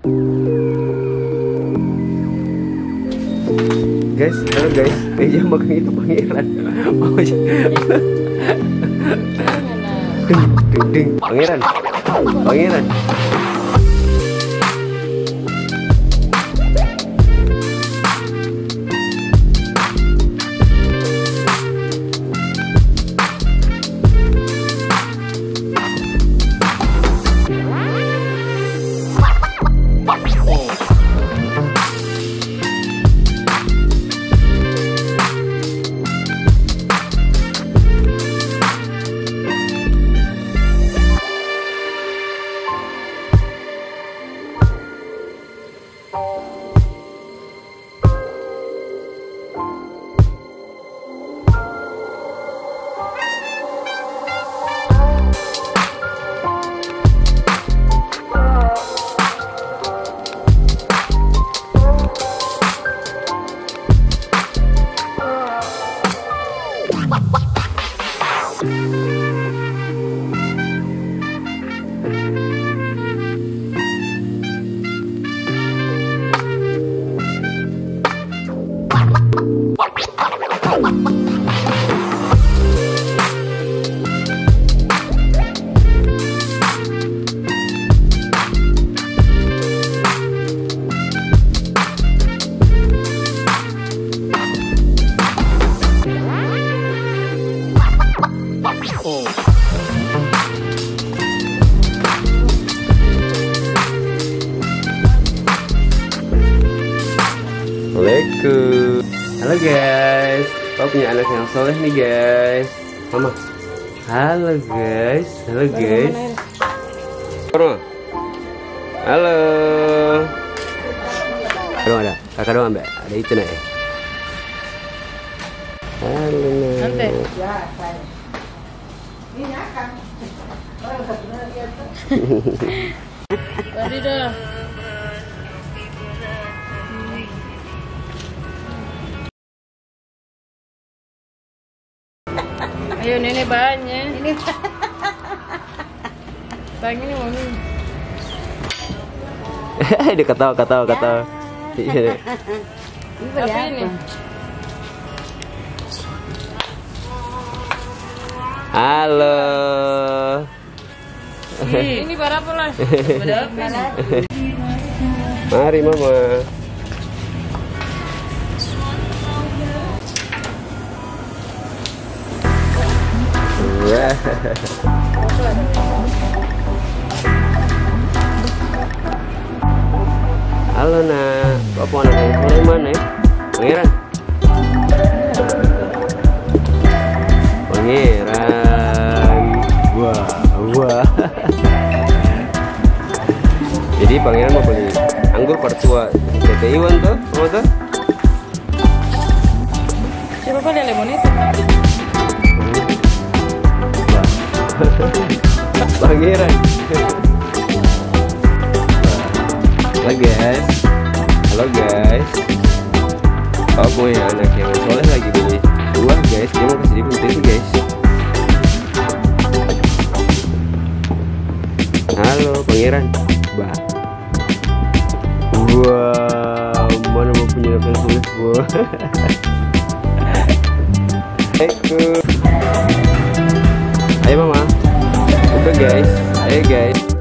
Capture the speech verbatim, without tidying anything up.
Guys, halo guys. Eh, yang makan itu Pangeran. Oh, iya. Ding, ding, ding. Pangeran. Pangeran. Assalamualaikum. Halo guys, bapa punya anak yang soleh nih guys. Mama. Halo guys, halo guys. Halo. Aduh, ada. Kakak doang, Mbak. Ada itu, Nak, ya? Halo, Nak. Santai. Mari dah. Ayo, Nene banya. Ini. Tangan ini, Mami. Dia ketawa, ketawa, ketawa. Iya. Ini beli apa ini? Halo. Ih, ini barapa lah? Mari, Mama. Wah. Halo, Nak. Bapa anak yang soleh mana, eh? Pangeran. Pangeran. Wah, wah. Jadi Pangeran mau beli anggur par sua Tete Iwan to, Mama to? Coba kau lihat lemon itu. Wah. Pangeran. Halo guys. Halo guys. Kau punya anak yang soleh lagi beli buah guys. Dia mau kasih dia beli, guys. Halo Pangeran. Bah. Wah, mana mau punya anak yang soleh, wah. Ayo Mama. Oke guys. Ayo guys.